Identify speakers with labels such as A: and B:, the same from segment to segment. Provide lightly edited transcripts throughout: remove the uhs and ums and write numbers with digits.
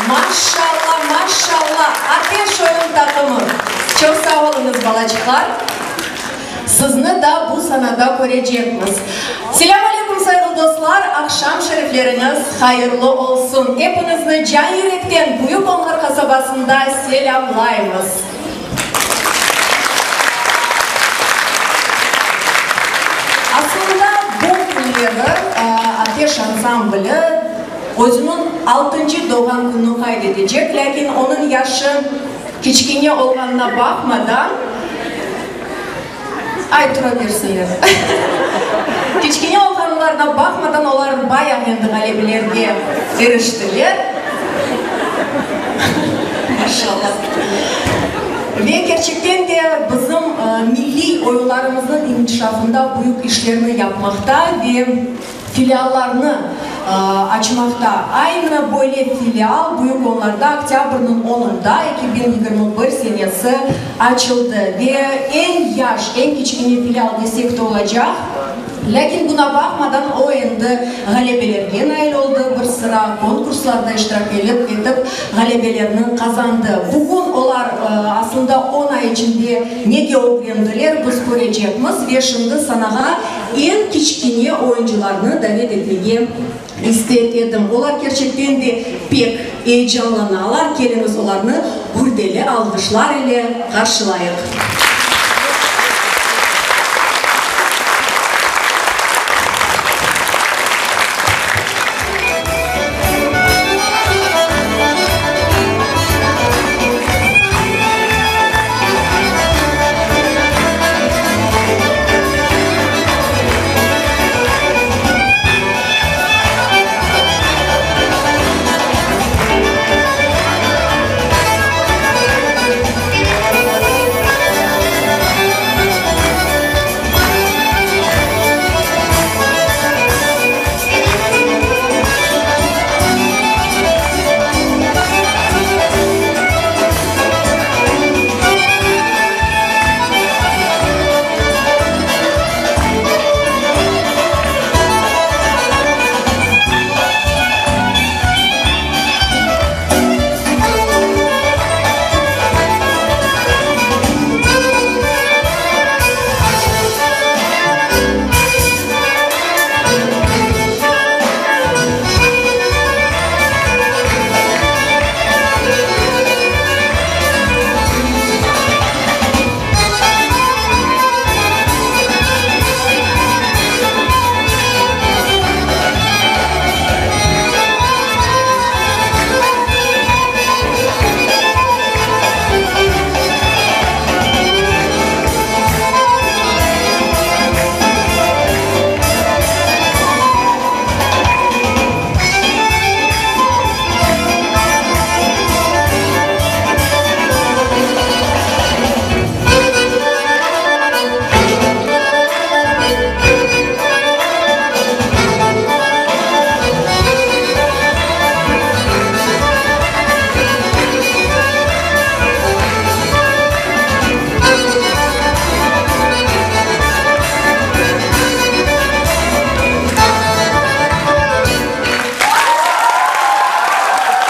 A: Maşşalla, maşşalla! Ateş oyun taqımı! Çoq sağ oluñız, balaçıqlar! Sizni da bu sanada körecekmiz. Selâm aleyküm, sayğılı dostlar! Aqşam şerifleriñiz hayırlı olsun! Epiñizni can yürekten Büyük Onlar qasabasında selâmlaymız! Aslında, bu künleri Ateş ansambli özüniñ altıncı doğğan kününi qayd etecek, lâkin onıñ yaşı kiçkene olğanına baqmadan, ay, tura bersinler, kiçkene olğanlarına baqmadan, olar bayağı endi ğalebelerge iriştiler. Maşallah. Ve kerçekten de bizim milliy oyunlarımıznıñ inkişafında büyük işlerni yapmaqta ve filiallarnı açmaqta. Aynı böyle filial Büyük Onlarda oktâbrniñ onunda, 2021 senesi açıldı. Ve eñ yaş, eñ kiçkene filial desek de olacaq. Lâkin buna baqmadan o endi ğalebelerge nail oldı, bir sıra konkurslarda iştirak etip, ğalebelerni qazandı. Bugün olar aslında on ay içinde nege ögrendiler, biz körecekmiz ve şimdi sanağa eñ kiçkene oyuncılarnı davet etmege ister edim. Olar kerçekten de pek eyecanlanalar, keliñiz olarnı gürdeli alğışlar ile qarşılayıq.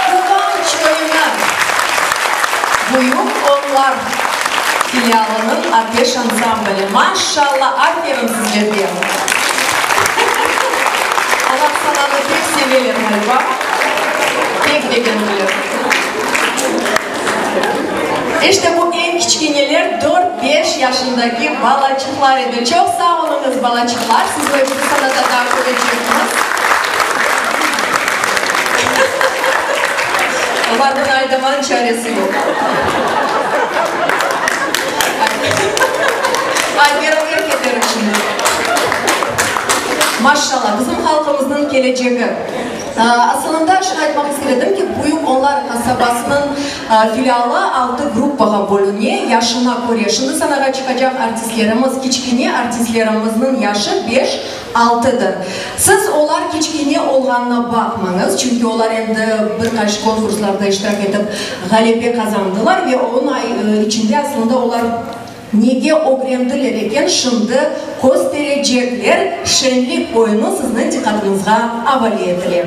A: Quvanç oyunı, Büyük Onlar filialınıñ Ateş ansambli. Maşşalla, aferin sizlerge! Olar sananı pek seveler, ğaliba. Pek begendiler. İşte bu eñ kiçkeneler, dört-beş yaşındaki balaçıqlar edi. Çoq sağ oluñız, balaçıqlar, sizni bu sanada daa körecekmiz. Olarnıñ aydaman çaresi yoq. Ay, beraber keterik şimdi. Maşşalla, bizim halqımıznıñ kelecegi. Asılında, şunı aytmaq ister edim ki, Büyük Onlar qasabasınıñ filialı altı gruppağa bölüne, yaşına köre. Şimdi sanağa çıqacaq artistlerimiz, kiçkene artistlerimizniñ yaşı beş, altıdır. Siz olar kiçkene olğanına baqmañız, çünki olar endi bir qaç konkurslarda iştirak etip, ğalebe qazandılar ve on ay içinde aslında olar Nege ögrendiler eken, şimdi kösterecekler, şenlik oyunı sizniñ diqqatıñızğa avale etile.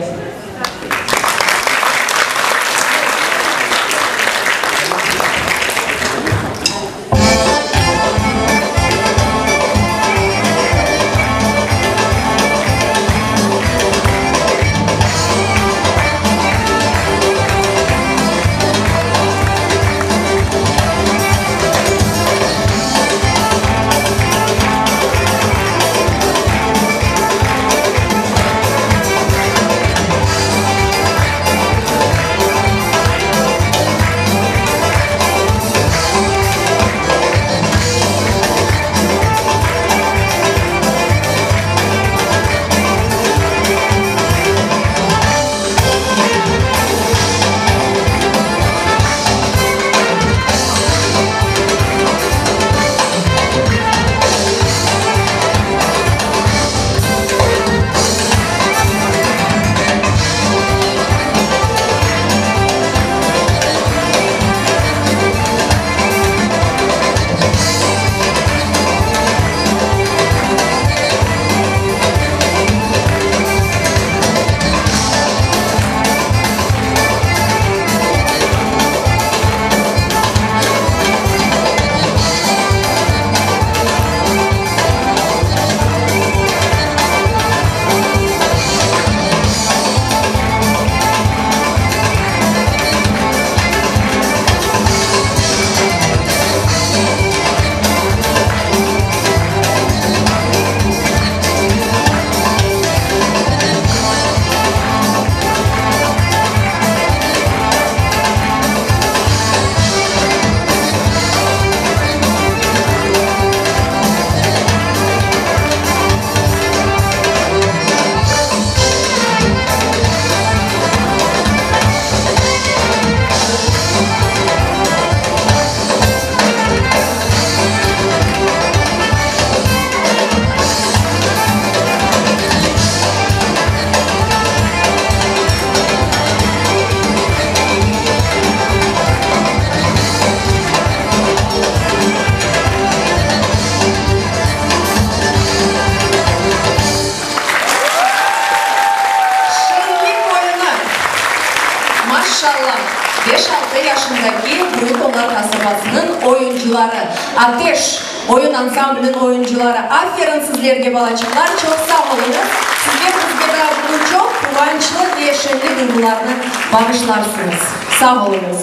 A: Beş-altı yaşındaki Büyük Onlar qasabasınıñ oyuncıları, Ateş oyun ansambliniñ oyuncıları. Aferin sizlerge, balaçıqlar, çoq sağ oluñız! Sizler bizge daa bugün çoq quvançlı ve şeñli duyğularnı bağışlarsıñız. Sağ oluñız!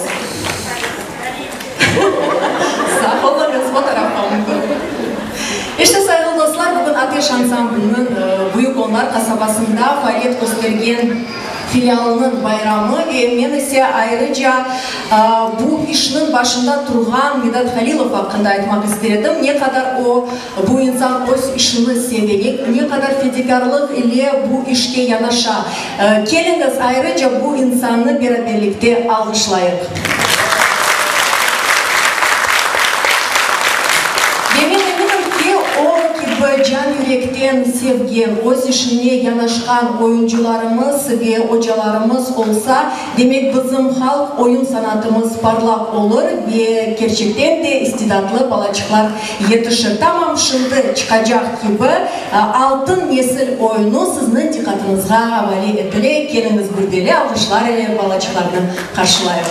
A: Sağ oluñız, o tarafqa mümkün. İşte, sayğılı dostlar, bugün Ateş ansambliniñ Büyük Onlar qasabasında faaliyet köstergen filialınıñ bayramı ve men ise ayrıca bu işniñ başında turğan Midat Halilov aqqında aytmaq ister edim. Ne qadar o, bu insan öz işini seve, ne qadar fedakârlıq ile bu işke yanaşa. Keliñiz, ayrıca bu insannı beraberlikte alğışlayıq. Ve men eminim ki, o kibi can-yürekten sevgen, öz işine yanaşqan oyuncılarımız ve ocalarımız olsa, demek bizim halq oyun sanatımız parlaq olur ve kerçekten de istidatlı balaçıqlar yetişir. Tamam şimdi çıqacaq kibi Altın nesil oyunu sizniñ diqqatıñızğa avale etile. Keliñiz gürdeli alğışlar ile balaçıqlarnı qarşılayıq.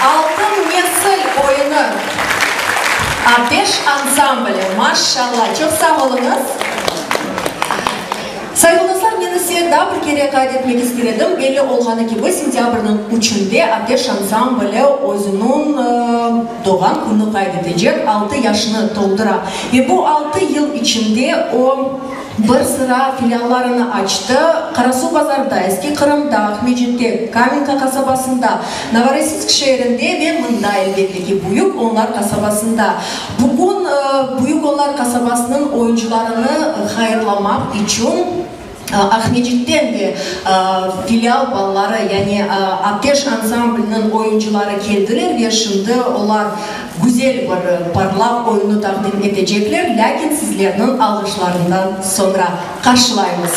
A: Altın nesil oyunı, Ateş ansambli, maşşalla, çoq sağ oluñız. Sayğılı dostlar, men ise daa bir kere qayd etmek ister edim, belli olğanı kibi, sentâbrniñ üçünde Ateş ansambli özüniñ doğğan kününi qayd etecek, altı yaşını toldura. Ve bu altı yıl içinde o, Bir sıra filiallarını açtı, Qarasuvbazarda, Eski Qırımda, Aqmescitte, Kamenka qasabasında, Novorossiysk şeerinde ve mında, elbette ki, Büyük Onlar qasabasında. Bugün Büyük Onlar qasabasınıñ oyuncılarını hayırlamaq içün Aqmescitten de filial balaları, yani Ateş ansambliniñ oyuncıları keldiler ve şimdi olar Güzel bir parlaq oyunnı taqdim etecekler, lâkin sizlerniñ alğışlarından soñra. Qarşılaymız!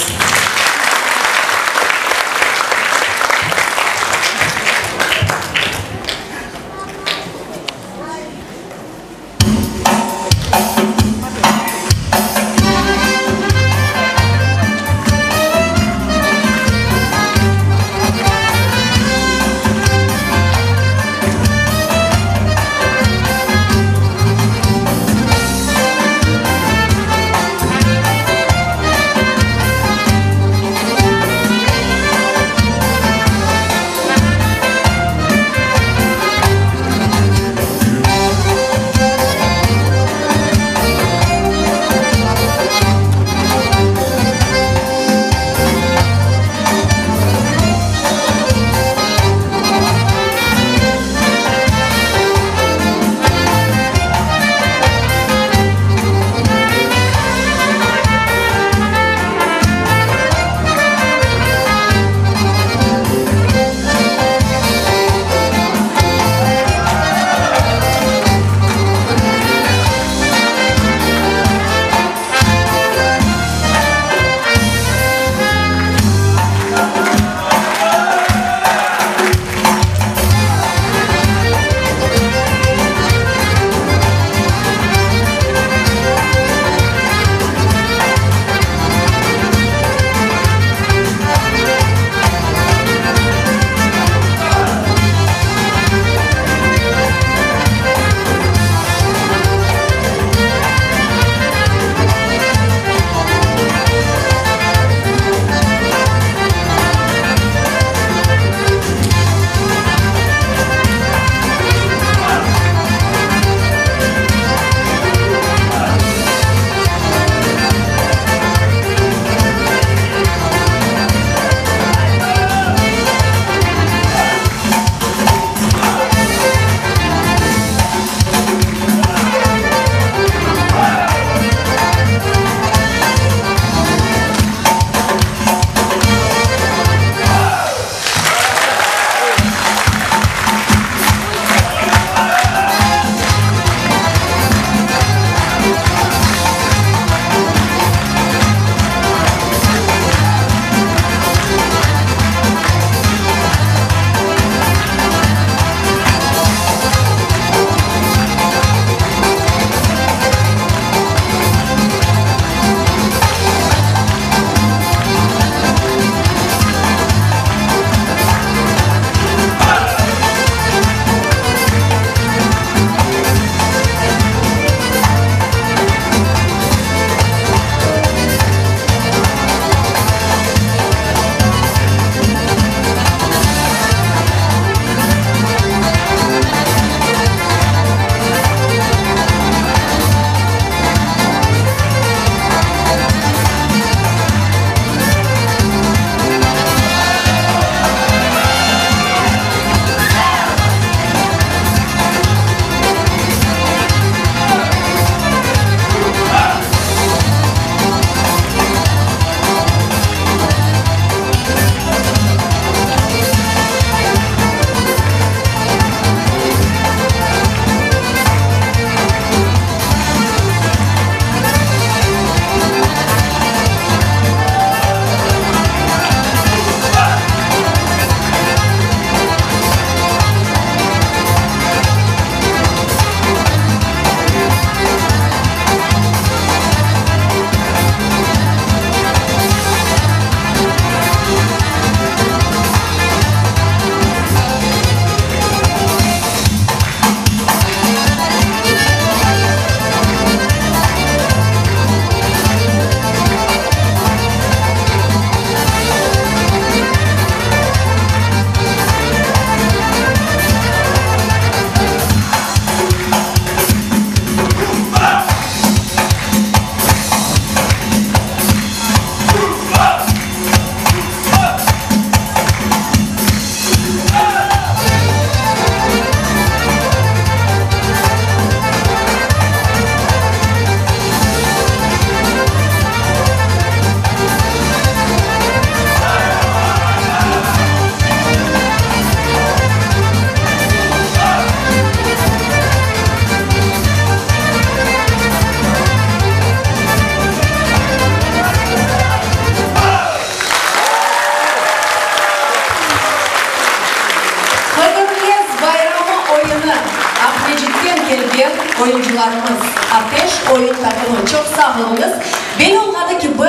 A: balalarımız, Ateş oyun taqımı. Çoq sağ oluñız. Belli olğanı kibi,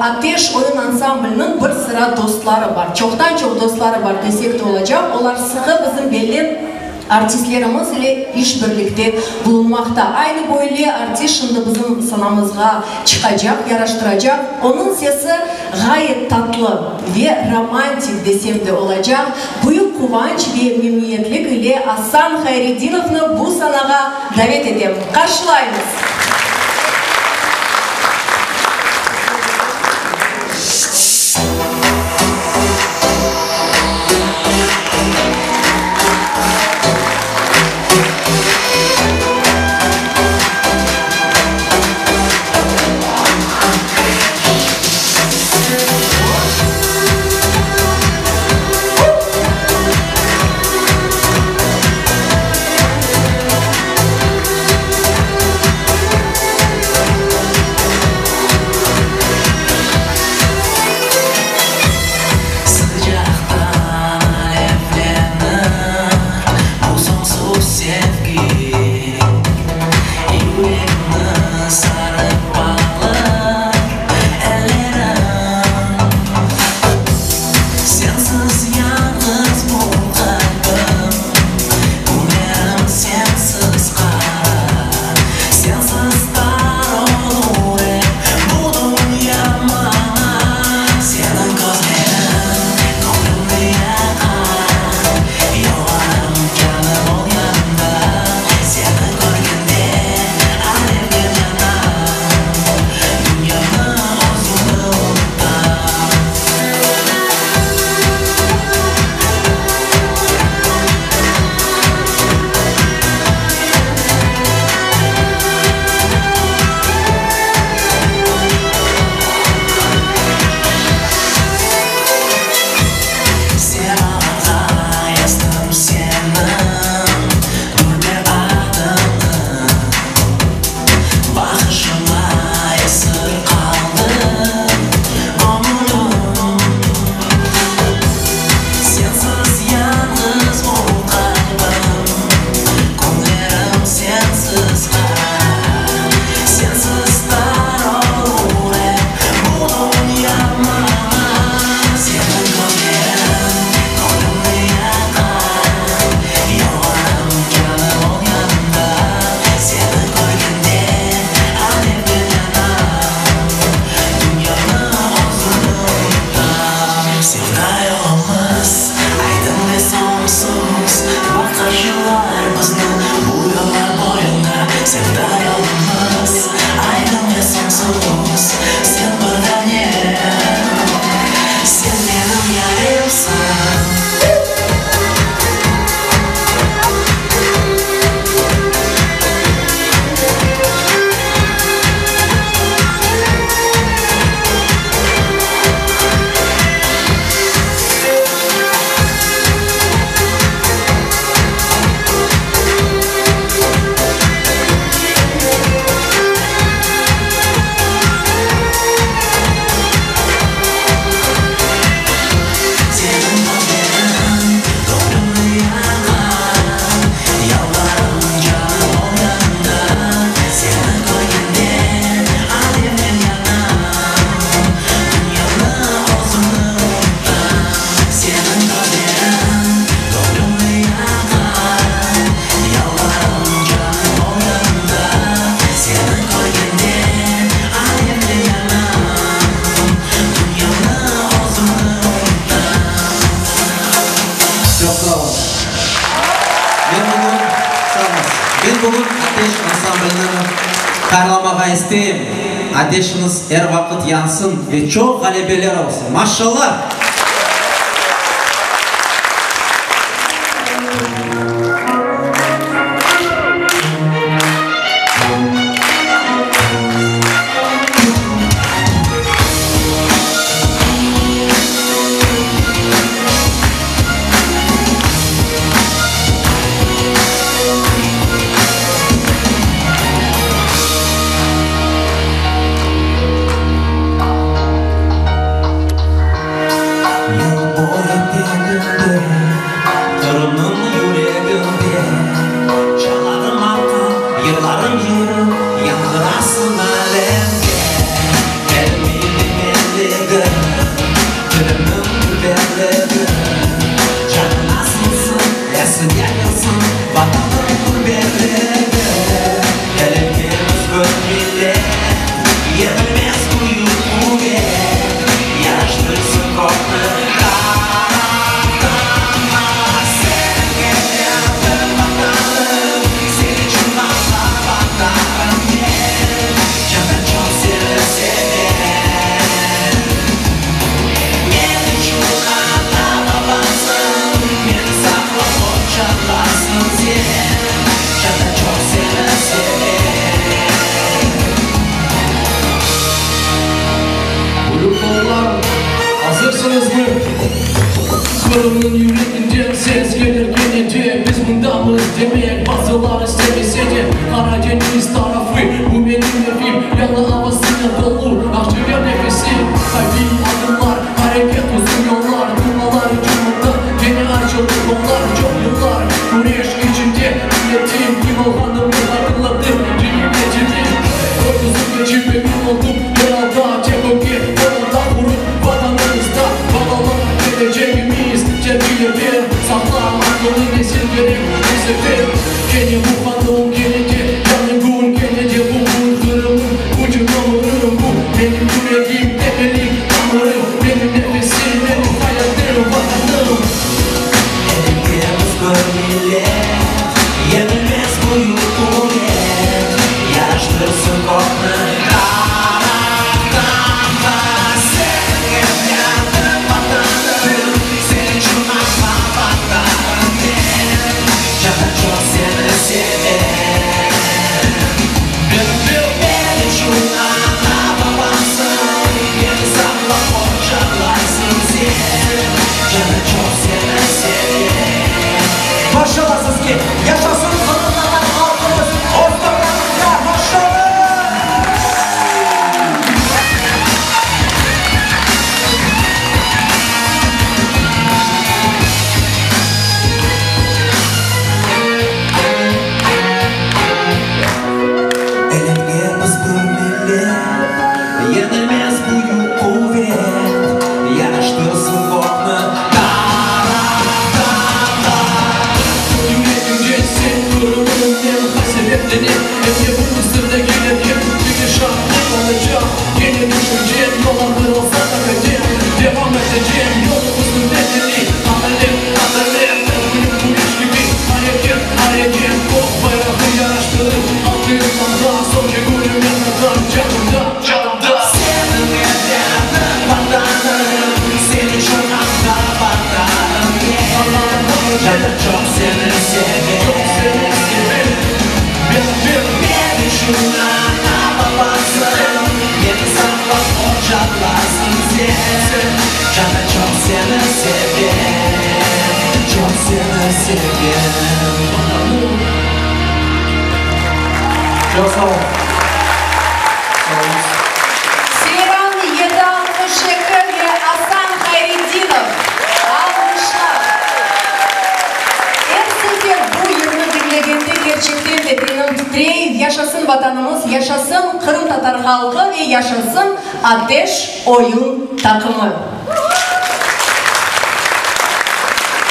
A: Ateş oyun ansambliniñ bir sıra dostları bar. Çoqtan-çoq dostları bar desek de olacaq. Olar sıqı bizim belli artistlerimiz ile işbirlikte bulunmaqta. Aynı böyle artist şimdi bizim sanamızğa çıqacaq, yaraştıracaq. Onıñ sesi ğayet tatlı ve romantik desem de olacaq. Büyük quvanç ve memnüniyetlik ile Asan Hayredinovnı bu sanağa davet etem. Qarşılaymız!
B: Sıcaqtan alevlenir bu soñsuz sevgi, Yüregimni sarıp alır ellerim. Sensiz yañğız bu qalbim, Künlerim sensiz qara, Sensiz tar olur ep bu dünya maña. Seniñ közleriñ köñlümni yaqa, Yalvaram, canım, ol yanımda. Seni körgende alevnen yanam, Dünyamnı, özümni unutam. Semalarğa yazdım seniñ dülber adıñnı, Baqışıña esir qaldı göñülim. Sensiz yañğız bu qalbim, Künlerim sensiz qara, Sensiz tar olur ep bu dünya maña. Seniñ közleriñ köñlümni yaqa, Yalvaram, canım, ol yanımda. Seni körgende alevnen yanam, Dünyamnı, özümni unutam. Sevda yolumız aydın ve soñsuz, Baqar yıllar bizni bu yollar boyunda. Sevda yolumız aydın ve soñsuz, Sen bir danem, sen menim yarimsiñ. Seniñ közleriñ köñlümni yaqa, Yalvaram, canım, ol yanımda. Seni körgende alevnen yanam, Dünyamnı, özümni unutam. Seniñ közleriñ köñlümni yaqa, Yalvaram, canım, ol yanımda. Seni körgende alevnen yanam, Dünyamnı, özümni unutam.
C: Çoq sağ oluñ. Men bugün, sağ oluñız. Men bugün Ateş ansamblini hayırlamağa isteyim. Ateşiñiz er vaqıt yansın ve çoq ğalebeler olsun. Maşallah!
D: yollar. Azırsıñızmı? Qırımnıñ yüreginden ses kelir kene de, Biz mındamız demek, bazılar istemese de. Qara deñiz tarafı, bu menim evim, Yañı avasınen tolu aqciger nefesim. Qaviy adımlar, areket, uzun yollar, Turnalar içün mında kene açıldı qollar. Çoq yıllar küreş içinde milletim, Kim olğanımnı hatırlattım cemiyetime. Otuzı keçip emin oldım, er alda tek ögge, Qoranta qurıp Vatanımızda balalar kelecegimiz terbiye ber, Saqla aqıllı nesil kerek bu sefer. Kene bu qanun, kene de yañı kün, Kene de bugün Qırımım, bütün ömürim bu Menim yüregim, temelim, tamırım, Menim nefesim, menim hayatım, Vatanım.
B: Elimde biz bir millet, Yenilmez büyük quvet, Yaraştırsın kökni taraftan Seniñ evlâdıñ Vatanım, Sen içün aqqa vatanım men, Candan çoq seni sevem. Men içün ana-babamsıñ, Meni saqlap qorçalaysıñ sen, Candan çoq seni sevem.
E: Maşallah sizge! Yaşasın qırımtatar halqımız öz toprağında! Maşallah!
B: Elimde biz bir millet, Yenilmez büyük quvet, Yaraştırsın kökni taraftan
D: Yüregimde sen Qırımım, men qasevetlenem, Em de bu mısırdakilerge Çünki şatlıq olacaq kene tüşüncem, Yollar qırılsa da qadem devam etecem, Yolumıznıñ temeli adalet, adalet. Büyük küreş kibi areket, areket, Kök bayrağı yaraştırıp altın tamğa, Soñki künüme qadar canımda, canımda.
B: Seniñ evlâdıñ Vatanım, Sen içün aqqa vatanım men, Candan çoq seni sevem.
D: Çoq seni sevem. Beraber.
B: Men içün ana-babamsıñ, Meni saqlap qorçalaysıñ sen, Candan çoq seni sevem, Çoq seni sevem.
C: Çoq sağ olun. Sağ oluñız.
A: Seyran 762 ve Asan Hayredinov. Alqışlar. Er sefer bu yırnı diñlegende kerçekten de tenim titrey. Yaşasın Vatanımız, yaşasın qırımtatar halqı ve yaşasın Ateş oyun taqımı.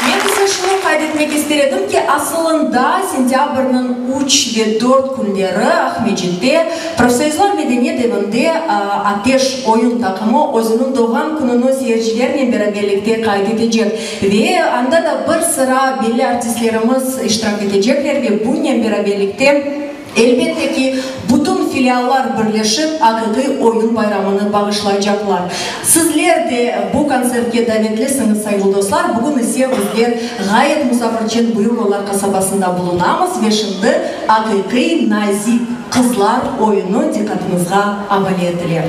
A: Men ise şunı qayd etmek ister edim ki, asılında sentâbrniñ üç ve dört künleri Aqmescitte Profsoyuzlar medeniyet evinde Ateş oyun taqımı özüniñ doğğan kününi seyircilernen beraberlikte qayd etecek ve anda da bir sıra belli artistlerimiz iştirak etecekler ve bunen beraberlikte Elbette ki, bütün filiallar birleşip, aqiqiy oyun bayramını bağışlaycaqlar. Sizler de bu kontsertke davetlisiñiz, sayğılı dostlar. Bugün ise bizler ğayet musafirçen Büyük Onlar qasabasında bulunamız ve şimdi aqiqiy nazik qızlar oyunı diqqatıñızğa avale etile.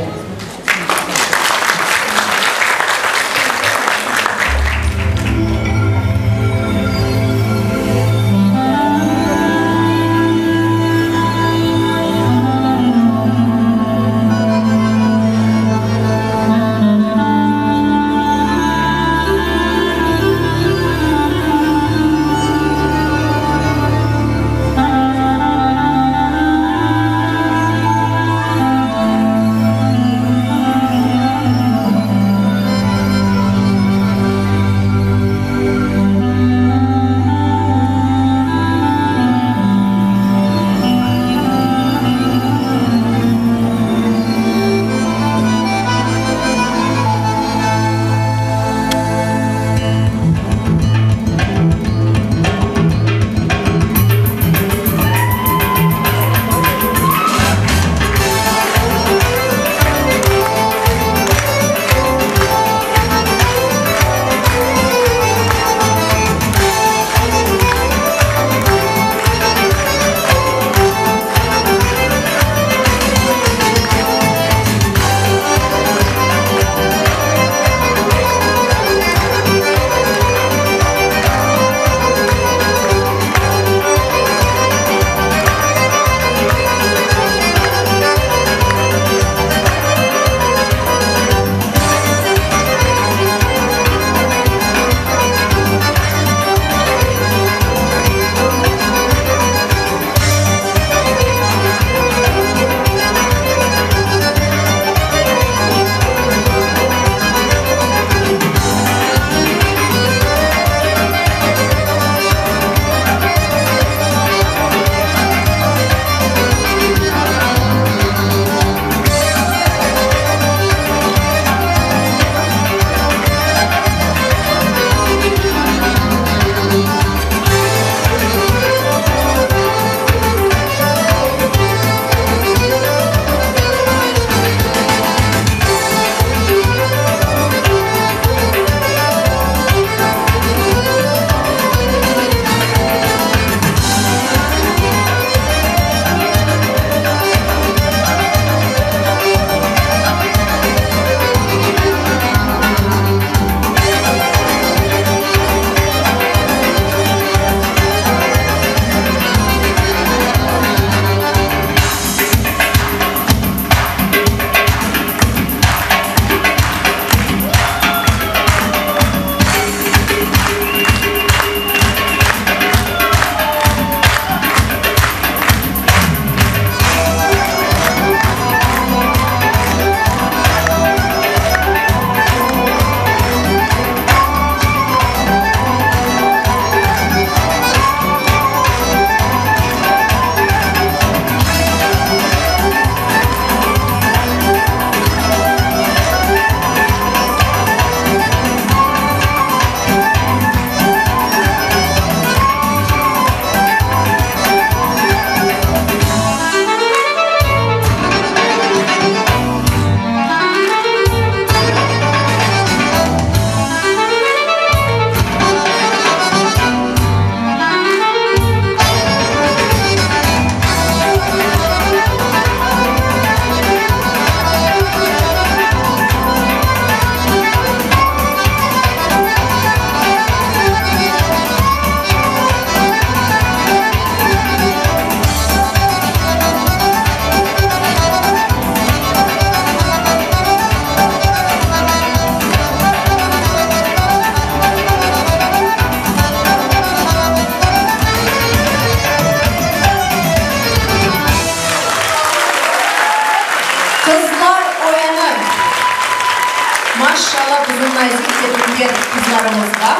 A: Maşşalla bizim nazik ve dülber qızlarımızğa.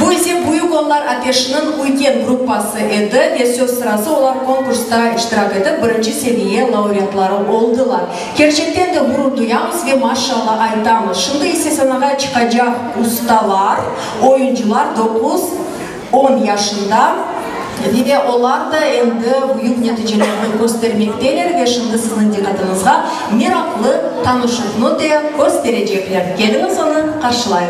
A: Bu ise Büyük Onlar Ateşiniñ üyken gruppası edi ve söz sırası olar konkursta iştirak etip birinci seviye laureatları oldılar. Kerçekten de ğurur duyamız ve maşşalla aytamız. Şimdi ise sanağa çıqacaq ustalar, oyuncılar doquz, on yaşında ve olar da endi büyük neticelerni köstermekteler ve şimdi sizniñ diqqatıñızğa meraqlı tanışuvnı de kösterecekler. Keliñiz onı qarşılayıq.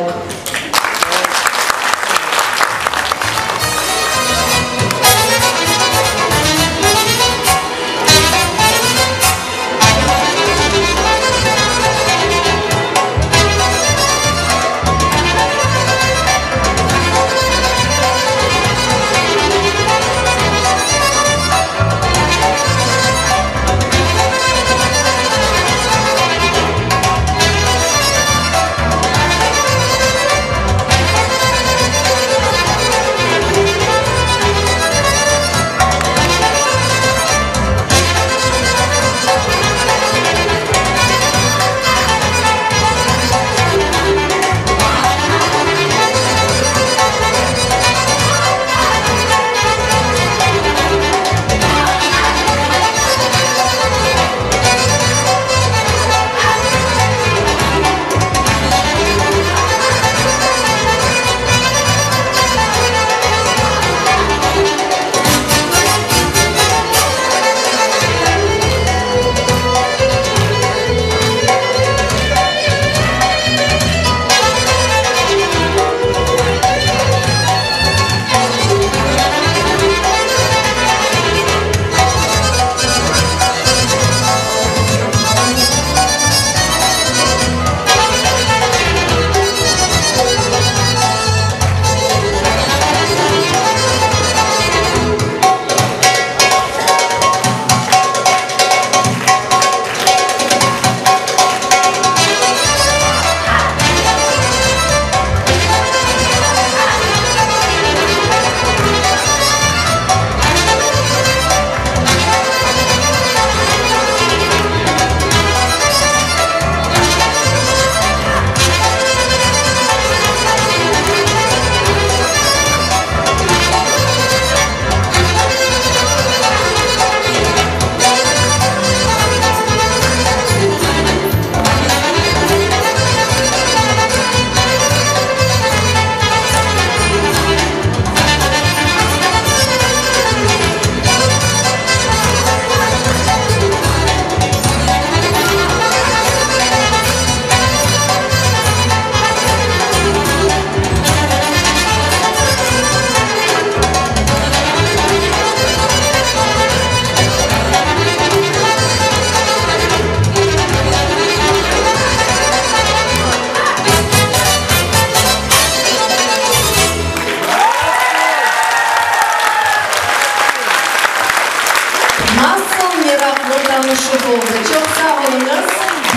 A: Nasıl meraqlı tanışuv oldı! Çoq sağ oluñız,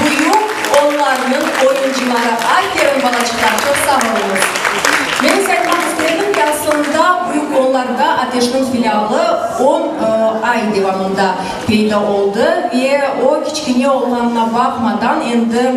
A: büyük onlarnıñ oyuncıları! Aferin, balaçıqlar, çoq sağ oluñız! Men ise aytmaq ister edim ki, aslında Büyük Onlarda Ateşniñ filialı on ay devamında peyda oldı ve o, kiçkene olğanına baqmadan, endi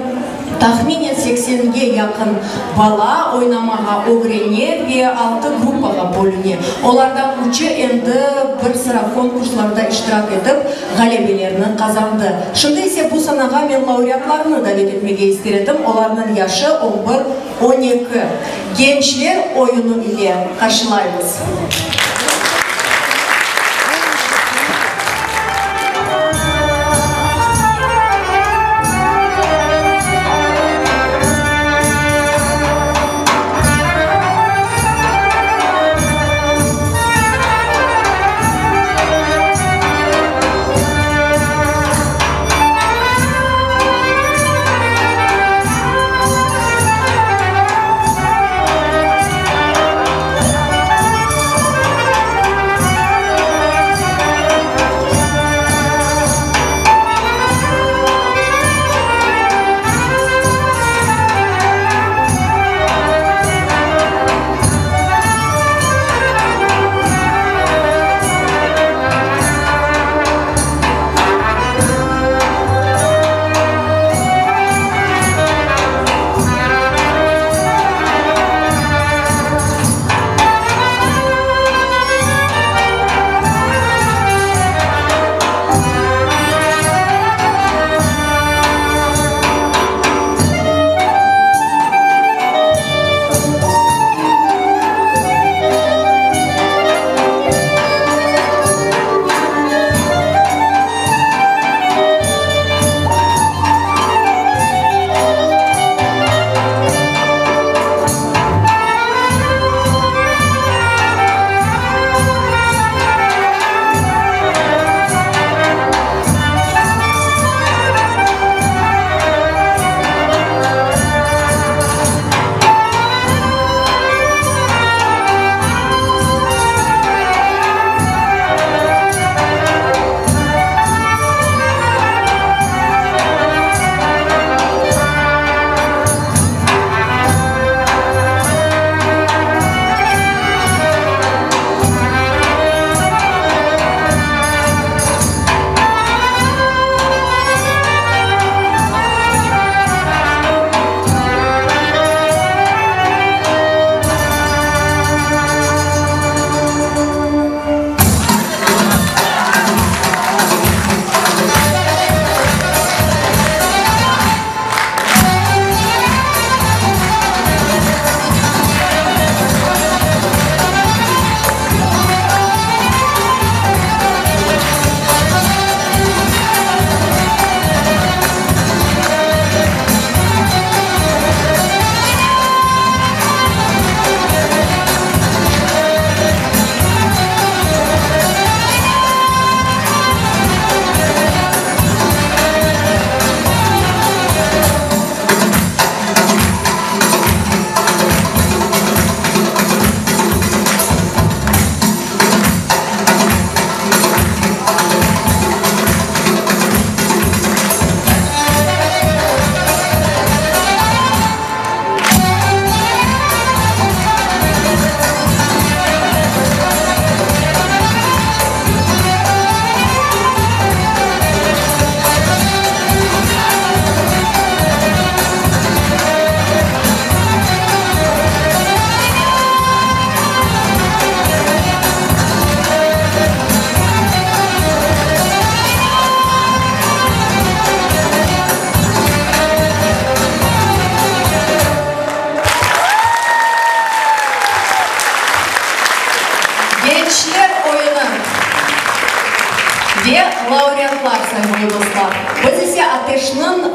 A: tahminen seksenge yaqın bala oynamağa ögrene ve altı gruppağa bölüne. Olardan üçü endi bir sıra konkurslarda iştirak etip, ğalebelerni qazandı. Şimdi ise bu sanağa men laureatlarnı davet etmege ister edim, olarnıñ yaşı on bir, 12. Gençler oyunı ile qarşılaymız.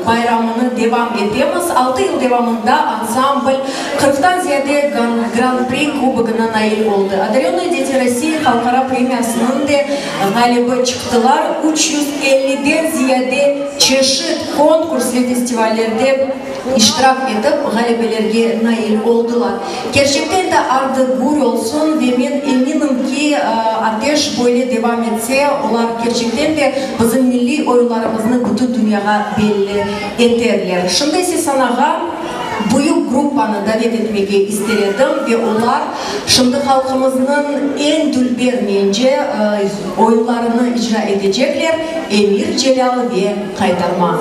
A: bayramını devam etemiz. Altı yıl devamında ansambl qırqtan ziyade Gran-pri kubogına nail oldı. Odarönnıye deti Rossii halqara premiyasınıñ de ğalibi çıqtılar. 350-den ziyade çeşit konkurs ve festivallerde iştirak etip, ğalebelerge nail oldılar. Kerçekten de ardı gür olsun ve men eminim ki, Ateş böyle devam etse, olar kerçekten de bizim milliy oyunlarımıznı bütün dünyağa belli eterler. Şimdi ise sanağa büyük gruppanı davet etmege ister edim ve olar şimdi halqımıznıñ eñ dülber, mence, oyunlarını icra etecekler, Emir Celâl ve Qaytarma.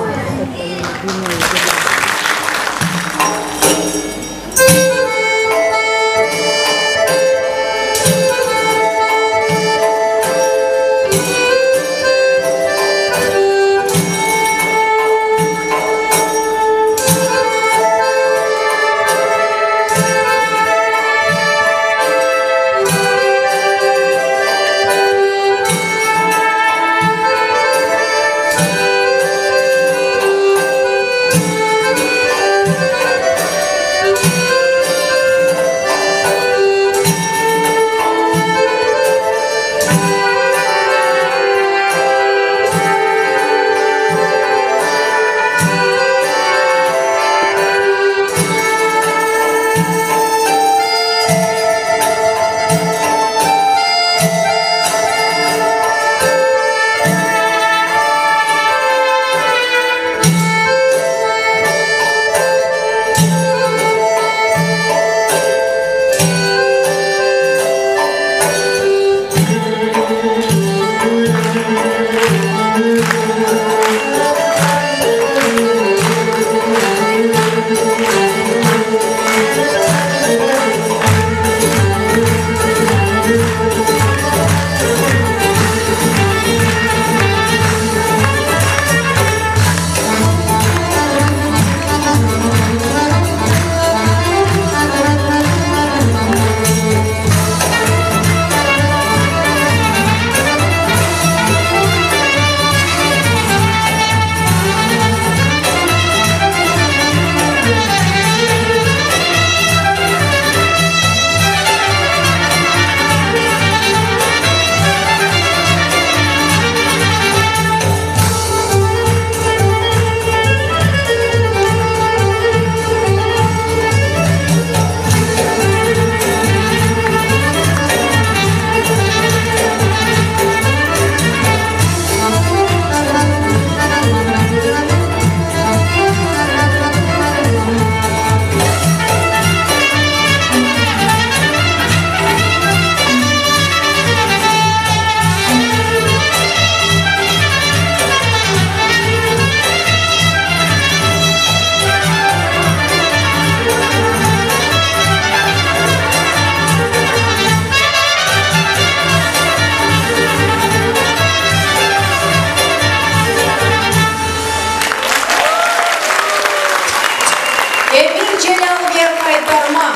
A: Emir Celâl ve Qaytarma,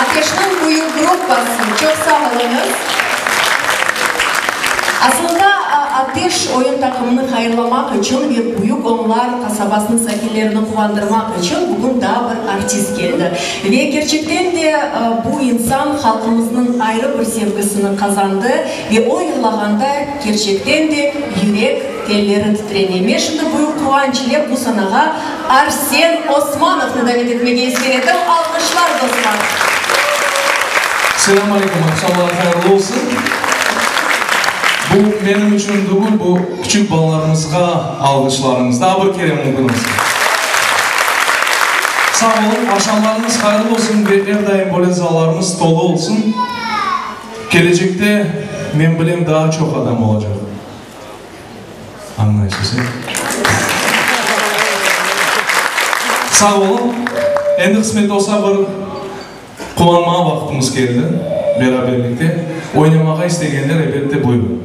A: Ateşniñ büyük gruppası, çoq sağ oluñız. Aslında, Ateş oyun taqımını hayırlamaq içün ve Büyük Onlar qasabasınıñ sakinlerini quvandırmaq içün bugün daa bir artist keldi. Ve kerçekten de bu insan halqımıznıñ ayrı bir sevgisini qazandı ve o yırlağanda kerçekten de yürek telleri titrene. Men şimdi büyük quvanç ile bu sanağa Arsen Osmanovnı davet etmege ister edim. Alqışlar, dostlar!
F: Selâm aleyküm, aqşamlar hayırlı olsun. Bu menim içün tügül, bu küçük balalarımızğa alğışlarıñız. Daa bir kere mümkün olsa. Sağ oluñ, aqşamlarıñız hayırlı olsun ve er daim böyle zallarımız tolu olsun. Kelecekte, men bilem, daa çoq adam olacaq. Añlaysız, e? Sağ oluñ. Endi qısmet olsa bir quvanmağa vaqtımız keldi, beraberlikte. Oynamağa istegenler, elbette, buyurın.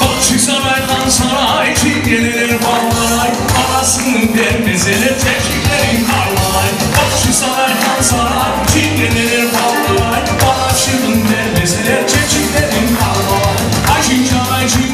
F: Bahçisaray, Hansaray, çingeneler balalar, Arasını bermeseler, çeşitlerin qarlay. Bahçisaray, Hansaray, çingeneler balalar, Arasını bermeseler, çeşitlerin qarlay. Ay çinçanay, çinçanay.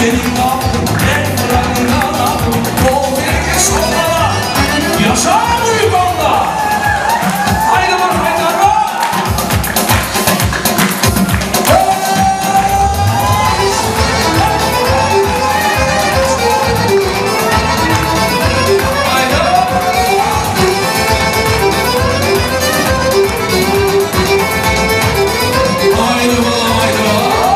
B: Benim halqım, el qıranından aqım, Bol bereket sofralar, Yaşa büyük Alla! Haydi bir qaytarma! Haydi balam, haydi balam!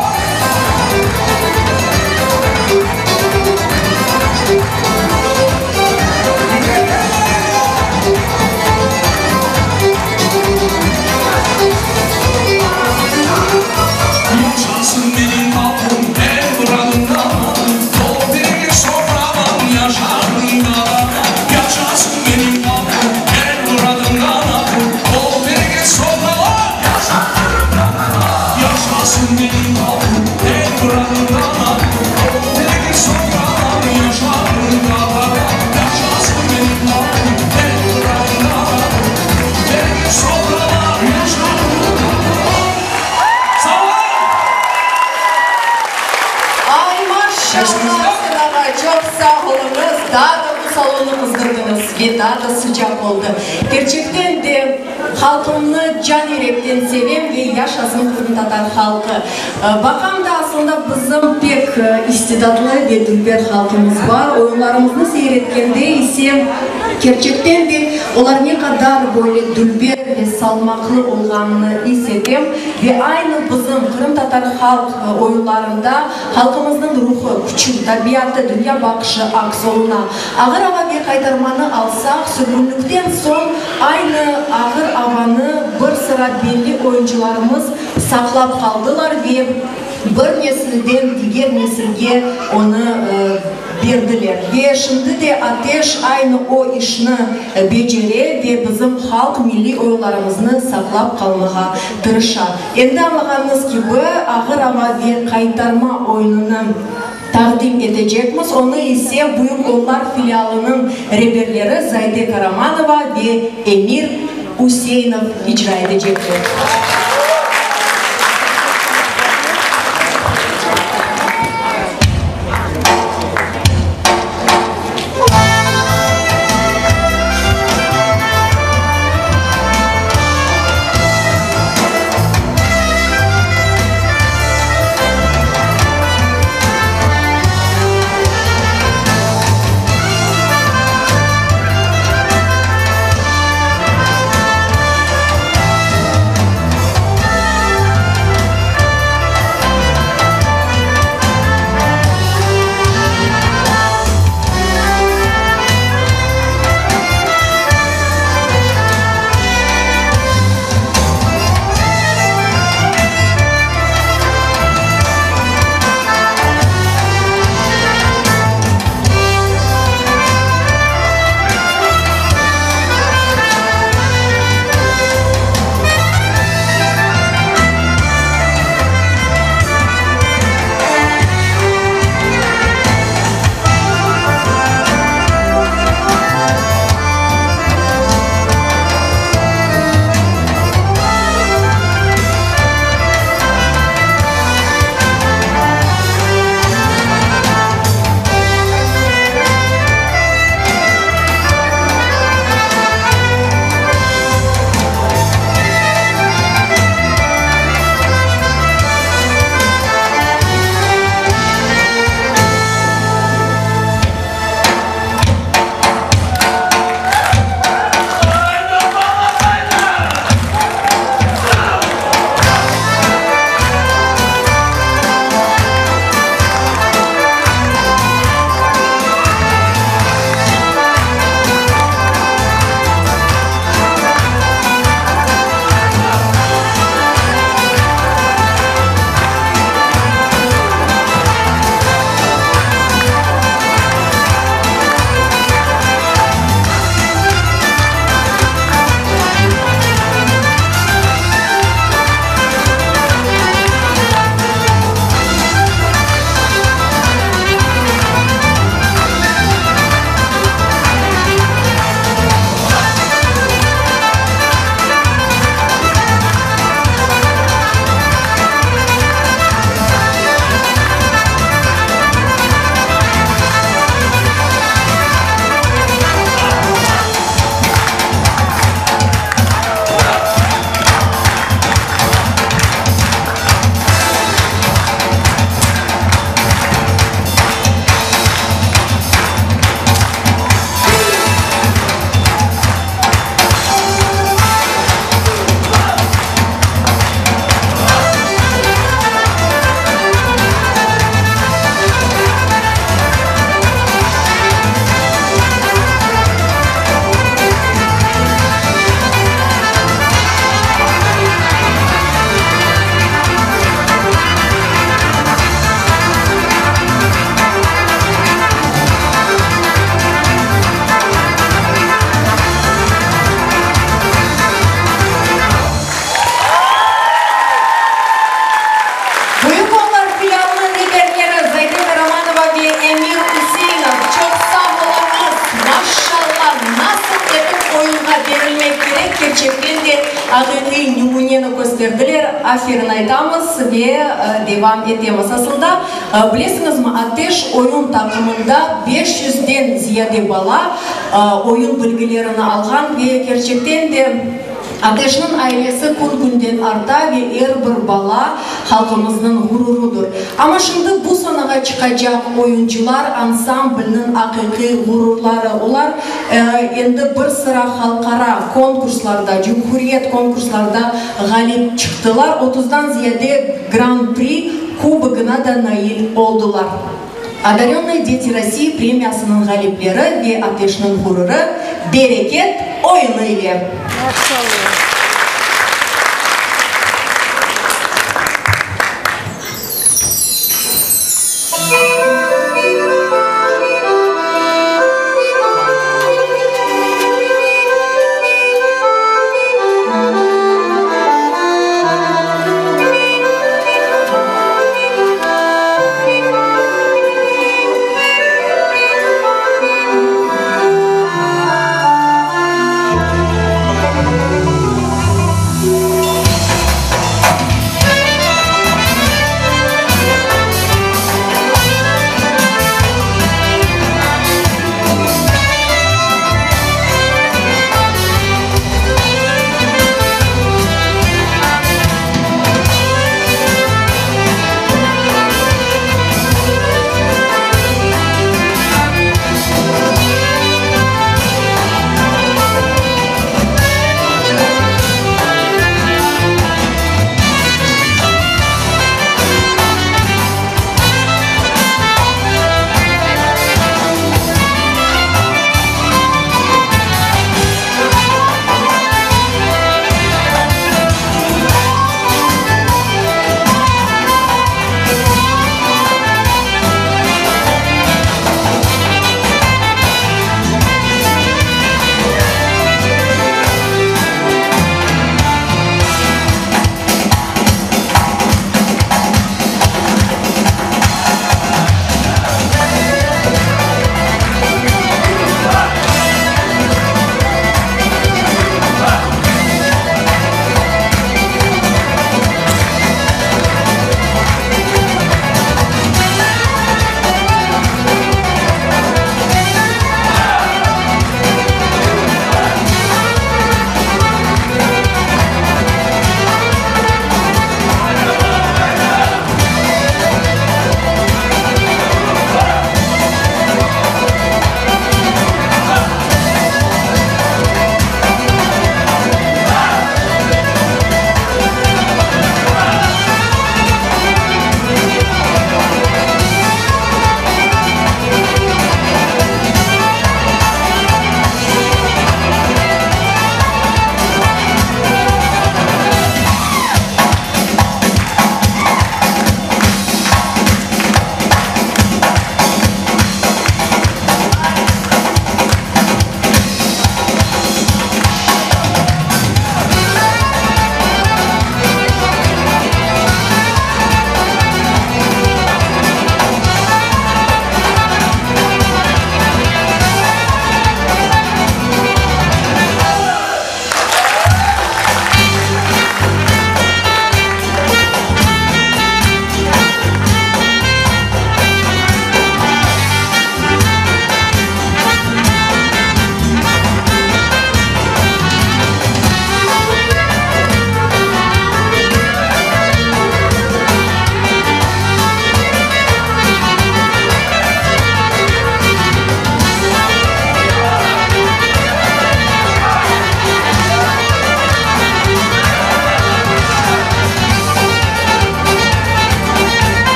B: Yaşasın benim halqım, el qıranından aqım, Bol bereket soframan, yaşarım Yaşasın benim halqım, el qıranından aqım, Bol bereket sofralar, Yaşasın benim halqım, el qıranından aqım, Bol bereket soframan, yaşarım Yaşasın benim halqım, el qıranından aqım, Bereket sofralar, yaşarım Sağ olun!
A: Ay maşallah Asan ağa, çoq sağ oluñız, daa da bu salonnı qızdırdıñız ve daa da sıcaq oldı. Kerçekten de halqımnı can yürekten sevem ve yaşasın qırımtatar halqı. Baqam da aslında bizim pek istidatlı ve dülber halqımız bar. Oyunlarımıznı seyir etkende ise kerçekten de olar ne qadar böyle dülber ve salmaqlı olğanını is etem ve aynı bizim qırımtatar halq oyunlarında halqımıznıñ ruhı, küçü, tabiatı, dünya baqışı aks oluna. Ağır ava ve qaytarmanı alsaq, sürgünlikten soñ aynı ağır avanı bir sıra belli oyuncılarımız saqlap qaldılar ve bir nesilden diger nesilge onı berdiler. Ve şimdi de Ateş aynı o işni becere ve bizim halq milliy oyunlarımıznı saqlap qalmağa tırışa. Endi añlağanıñız kibi, Ağır ava ve qaytarma oyunını taqdim etecekmiz, onı ise Büyük Onlar filialınıñ reberleri Zayde Karamanova ve Emir Üseinov icra etecekler. Aferin aytamız ve devam etemiz. Aslında, bilesiñizmi, Ateş oyun taqımında beş yüzden ziyade bala oyun bilgilerini alğan ve kerçekten de Ateşniñ ailesi kün-künden arta ve er bir bala halqımıznıñ ğururudır. Amma şimdi bu sanağa çıqacaq oyuncılar ansamblniñ aqiqiy ğururları. Olar endi bir sıra halqara konkurslarda, cumhuriyet konkurslarda ğalip çıqtılar, otuzdan ziyade Gran-pri kubogına da nail oldılar. Odarönnıye deti Rossii premiyasınıñ ğalipleri ve Ateşniñ ğururı, Bereket oyunı ile!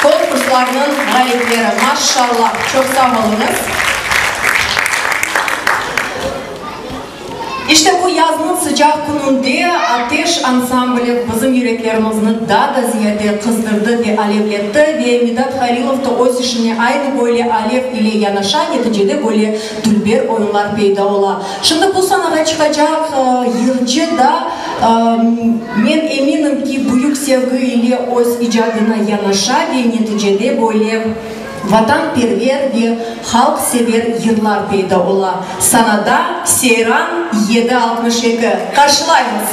A: Konkurslarnıñ ğalipleri. Maşşallah! Çoq sağ oluñız! İşte bu yaznıñ sıcaq kününde Ateş ansambli bizim yüreklerimizni daa da ziyade qızdırdı ve alevletti ve Midat Halilov da öz işine aynı böyle alev ile yanaşa, neticede böyle dülber oyunlar peyda ola. Şimdi bu sanağa çıqacaq yırcı da, men eminim ki, büyük sevgi ile öz icadına yanaşa ve neticede böyle vatanperver ve halqsever yırlar peyda ola. Sanada Seyran 762. Qarşılaymız!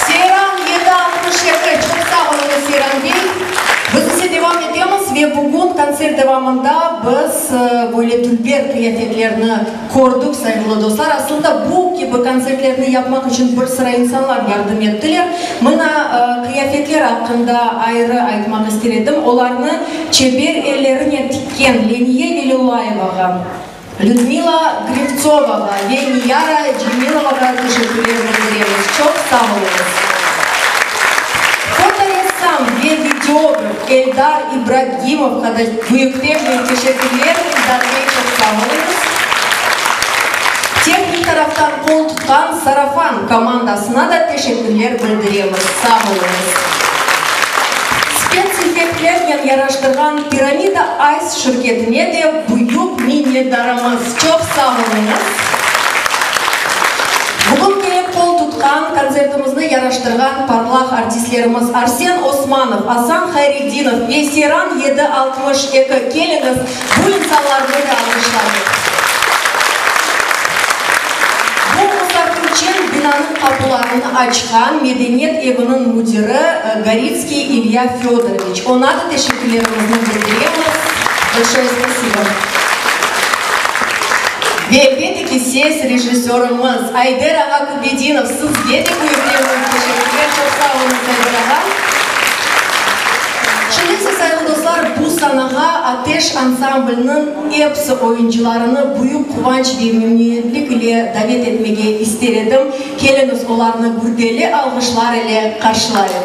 A: Seyran 762, çoq sağ oluñız, Seyran bey. Biz ise devam etemiz ve bugün kontsert devamında biz böyle dülber qıyafetlerni kördik, sayğılı dostlar. Aslında bu kibi kontsertlerni yapmaq içün bir sıra insanlar yardım ettiler. Mına, qıyafetler aqqında ayrı aytmaq ister edim. Olarnı çeber ellerinen tikken Leniye Velilâyevağa, Lüdmila Grivtsovağa ve Niyara Cemilovağa teşekkürler bildiremiz. Çoq sağ oluñız! Fotoressam ve videograf Eldar İbragimovğa da büyükten-büyük teşekkürler. Eldar bey, çoq sağ oluñız! Tehnik taraftan qol tutqan Sarafan komandasına da teşekkürler bildiremiz. Sağ oluñız! Spetseffektlernen yaraştırğan Piramida Ice şirketine de büyük minnetdarımız. Çoq sağ oluñız! Bugün kelip qol tutqan, kontsertimizni yaraştırğan parlaq artistlerimiz Arsen Osmanov, Asan Hayredinov ve Seyran 762. Keliñiz, bu insanlarnı da alqışlayıq. qapularını açqan Medeniyet eviniñ müdiri Goritskiy İlya Födoroviç. Oña da teşekkürlerimizni bildiremiz. Bolşoye spasibo. Ve elbette ki, ses rejissörımız Ayder ağa Kübedinov, sizge de büyükten büyük teşekkürler. Çoq sağ oluñız, Ayder ağa. Şimdi ise, sayğılı dostlar, bu sanağa Ateş ansambliniñ episi oyuncılarını büyük quvanç ve memnüniyetlik ile davet etmege ister edim. Keliñiz, olarnı gürdeli alğışlar ile qarşılayıq.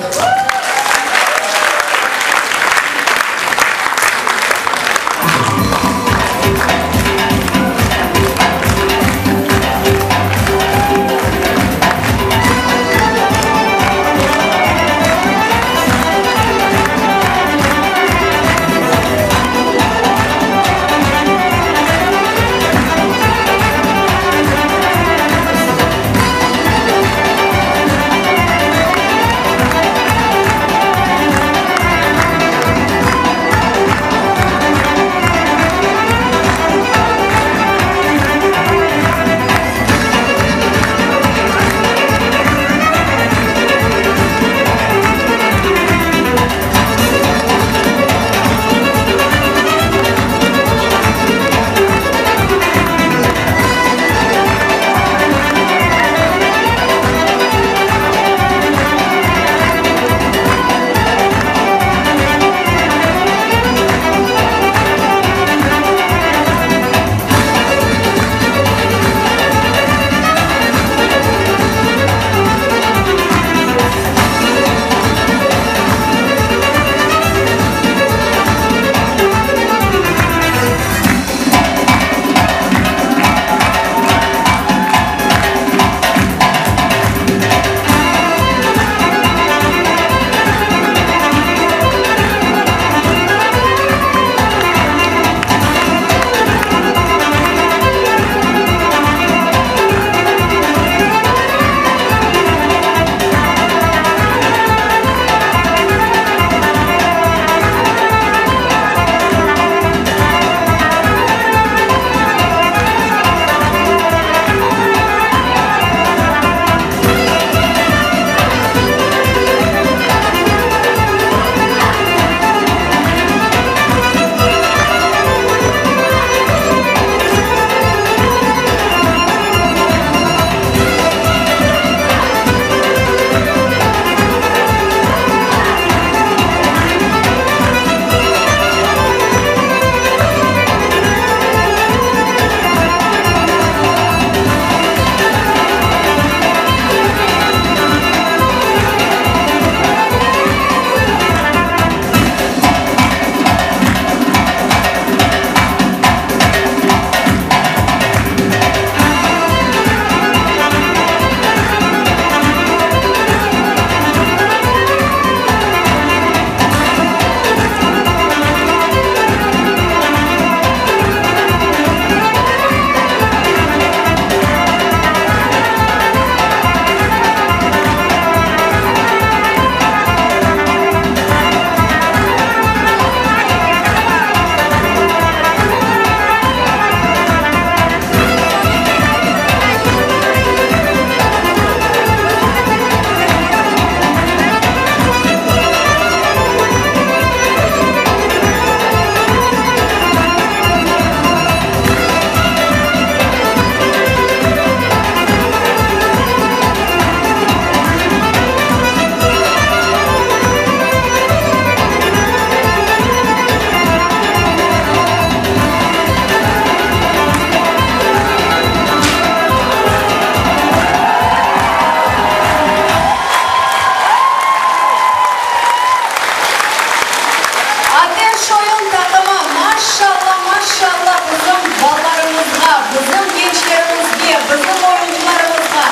A: Ateş oyun taqımı, maşşalla, maşşalla bizim balalarımızğa, bizim gençlerimizge, bizim oyuncılarımızğa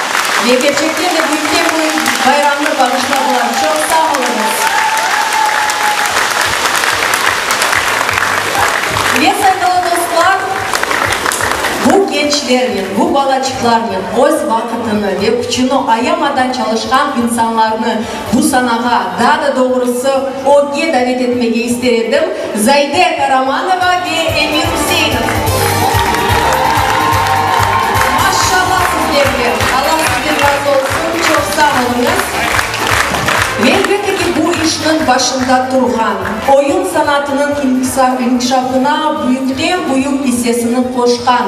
A: ve kerçekten de büyükten-büyük bayramnı bağışladılar. Çoq sağ oluñız. Ve, sayğılı dostlar, bu gençlernen, bu balaçıqlarnen öz vaqıtını ve küçüni ayamadan çalışqan insanlarnı bu sanağa, daa da doğrusı, ögge davet etmege ister edim, Zayde Karamanova ve Emir Üseinov. Maşşallah sizlerge! Allah sizden razı olsun! Ve elbette ki, bu işniñ başında turğan, oyun sanatınıñ inkişafına büyükten-büyük issesini qoşqan,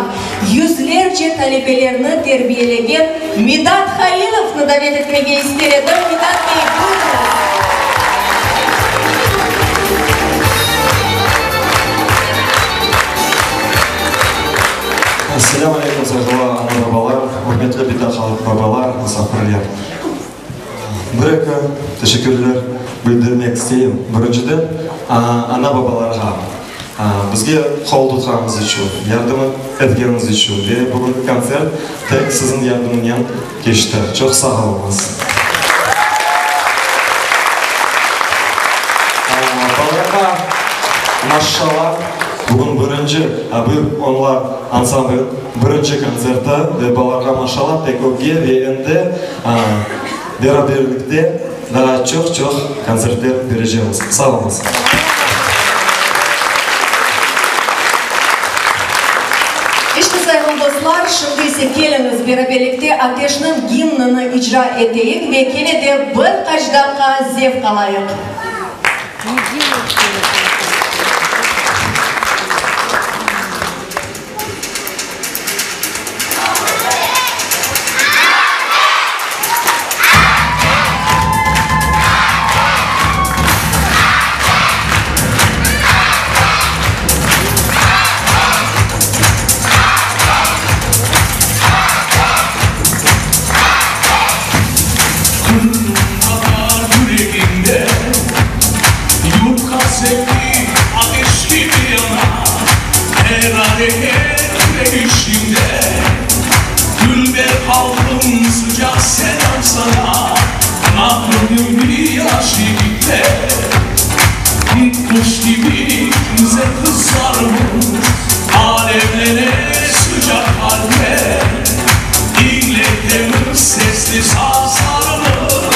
A: yüzlerce talebelerni terbiyelegen Midat Halilovnı davet etmege ister edim. Midat bey, buyurıñız.
G: Selâm aleyküm, sayğılı ana-babalar, ürmetli bita-babalar, musafirler! Bir-eki teşekkürler bildirmek isteyim. Birinciden, ana-babalarğa, bizge qol tutqanıñız içün, yardım etkeniñiz içün ve bugünki kontsert tek siziñ yardımınen keçti. Çoq sağ oluñız. Balalarğa maşşallah, bugün birinci Büyük Onlar ansambl birinci kontserti ve balalarğa maşşallah, tek ögge ve endi Beraberlikte daa çoq-çoq kontsertler berecemiz. Sağ oluñız!
A: İşte, sayğılı dostlar, şimdi ise keliñiz, beraberlikte Ateşniñ gimnini icra eteyik ve kene de bir qaç daqqa zevq alayıq.
B: Qırımtatar yüreginde Yurtqa sevgi ateş kibi yana. Er areket ve işiñde Dülber halqım, sıcaq selâm sana, Naqlı yaş yigitler, Bir quş kibi güzel qızlarımız, Alevlene sıcaq qalpler, İñletemiz sesli sazlarımız.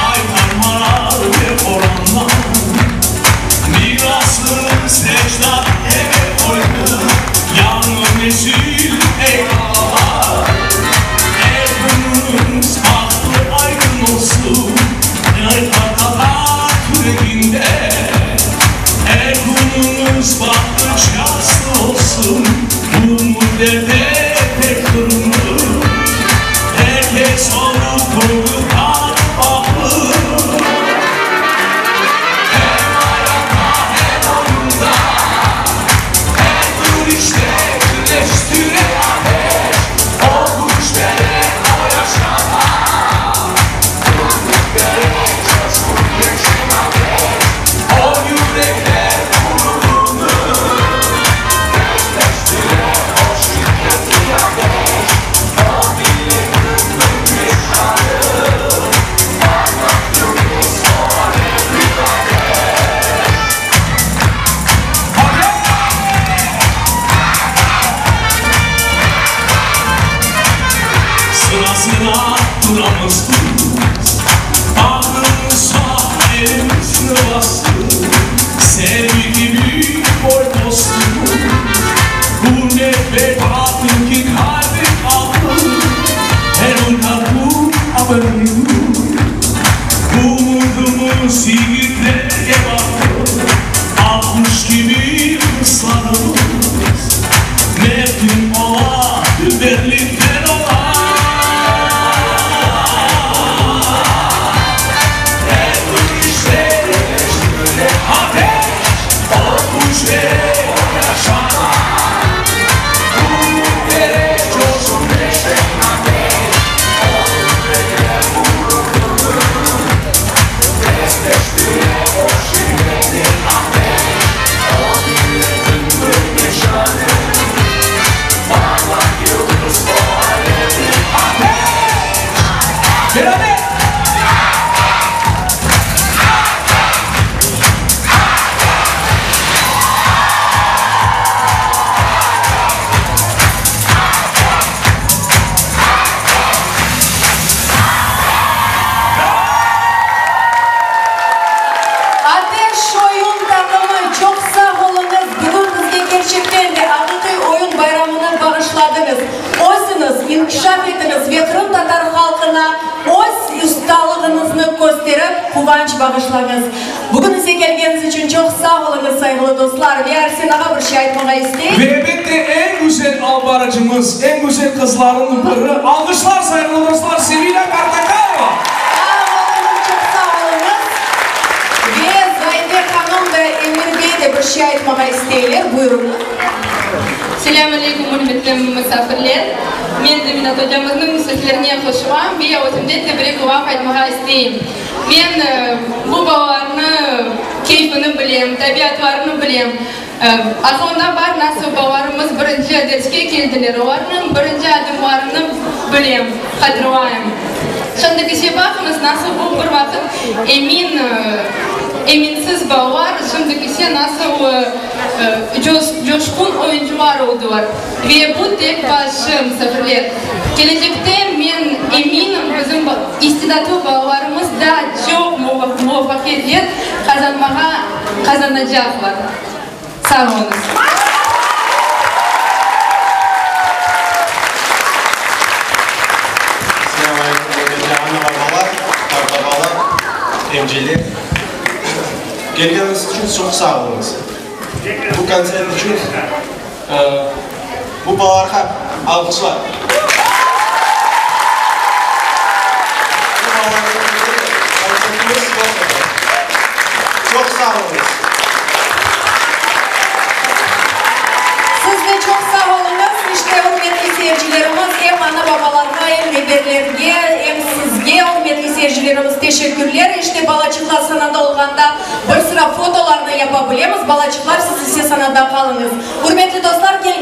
B: Qaytarmalar ve boranlar Mirasını ecdat eve qoydı, Yañı nesil, ey balalar, Er künüñiz bahtlı, aydın olsun, Ey qartatar yüreginde, Er künüñiz bahtlı, şanslı olsun, Bu müddete pek qırımlı, Er kes onı kördi, tanıp baqtı. Hem ayatta, hem oyunda, Her tür işte birleştire ateş, O küç bere, o yaşata, Ümüt bere, coşqun yeşil ateş, O yürekler gururını Denkleştire o şiddetli ateş, O milletimniñ nişanı, Parlaq yıldız, o alevli ateş. Sıra-sıra turamız biz, Bağrımızğa elimizni bastıp, Servi kibi boy-postumız, Ürmet ve taatım ki kalbim altın, Her un qapu abırıyur, Umudımız yigitlerge baqtı, Aq quş kibi qızlarımız, Mevtim ola, dülberlikten ola.
A: kösterip, quvanç bağışlañız. Bugün ise kelgeniñiz içün çoq sağ oluñız, sayğılı dostlar. Ve Arsen ağa bir şey aytmağa istey.
F: Ve elbette eñ güzel albarıcımız, eñ güzel qızlarnıñ biri, alğışlar, sayğılı dostlar, Sevilâ Qartaqayeva!
A: Sağ oluñız, çoq sağ oluñız. Ve Zayde hanım da Emir bey de bir şey aytmağa isteyler. Buyurıñız.
H: Selâm aleyküm, ürmetli musafirler! Men de Minat ocamıznıñ sözlerine qoşulam ve özümden de bir-eki laf aytmağa isteyim. Men bu balalarnı keyfini bilem, tabiatlarını bilem. Aqılımda bar, nasıl balalarımız birinci derske keldiler, olarnıñ birinci adımlarını bilem, hatırlayım. Şimdiki şey baqıñız, nasıl bu bir vaqıt emin, eminsiz balalar, şimdiki nasıl coşqun oyuncılar oldılar. Ve bu tek başı, musafirler. Kelecekte, men eminim, bizim istidatlı balalarımız daa çoq muvafaqiyetler qazanmağa qazanacaqlar. Sağ oluñız.
I: Selâm aleyküm, ürmetli ana-babalar, qartbabalar, emceler. Kelgeniñiz içün çoq sağ oluñız. Bu kontsert içün bu balalarğa alğışlar. Bu balalarnıñ kontsertimiz yoq edi. Çoq sağ oluñız.
A: Siz de çoq sağ oluñız. İşte, ürmetli seyircilerimiz, em ana-babalarğa, em reberlerge, em sizge, ürmetli seyircilerimiz, teşekkürler. İşte, balaçıqlar sanada olğanda bir sıra fotolarnı yapa bilemiz. Balaçıqlar, siz ise sanada qalıñız. Ürmetli dostlar, kelgen.